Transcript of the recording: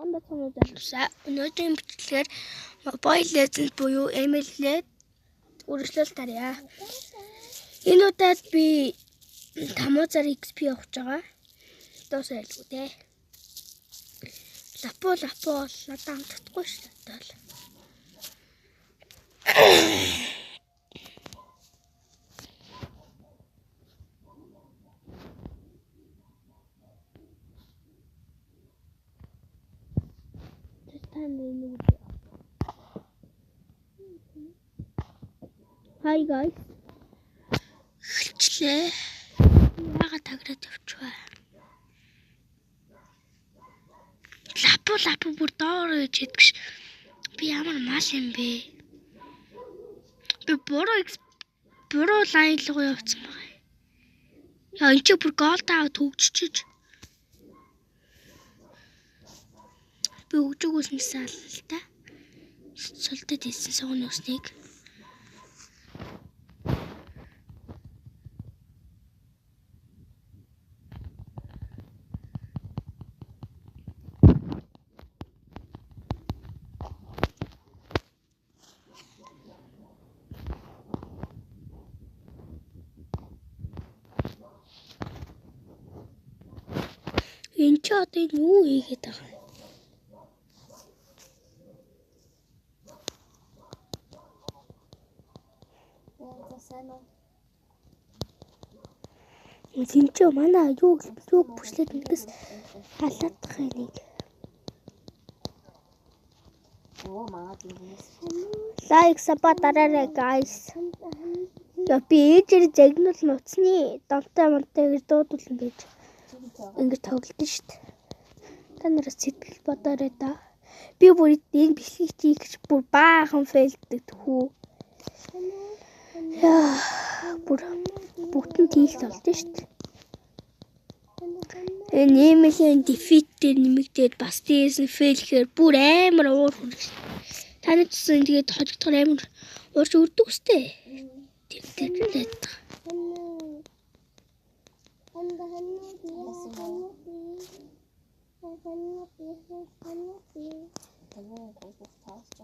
Сайхан байцгаана уу залуусаа. Өнөөдрийн бичлэгээр Mobile Legends буюу ML-д үргэлжлэл тарья. Энэ удаад би Тамуузаар XP авах гэж байгаа. Дуусаа айлгүй те. Лапо лапо бол надад амтдахгүй шүү дээ. Та нэг Hi guys. Эхэлчлээ. Яагаад таграад явчихваа. Лапу лапу бүр доор гэж хэлдэг ш. Би ямар мал юм бэ? Би буруу лайн руу явцсан байгаа. Яа энэ чи бүр голд аваад хөгжчихөж. Би хөгжөөгөөс нэгсэн ална л та. Султад хийсэн сугны уснийг. Энэ чи одоо энэ юу хийгээд байгаа юм? За сайн уу? Энэ чи манай юу юу бүшлээд нэгээс халаадах юм нэг. Оо манай дүүнээс. Лайк саба дараарай guys. Я би ээжээр загнуул нуцны донтой монтой гэж дуудулна гэж ингэж тоглолт шүү дээ. Та нараас сэтгэл бодоорой да. Би бүр энэ бичлэгийг хийх гэж бүр баахан фейлддэг тхүү. Яа бүр бүтэн тийх болдсон шүү дээ. Энэ email-ийн defeat дээр нэмэгдээд бас дээрээс нь fail гэхээр бүр амар уур хүрэх шүү дээ. Та нар ч гэсэн тэгээд хожигдохоор амар уурч өрдөг үстэй. Тэр тэр л байдаг. Тагуу гол таарч.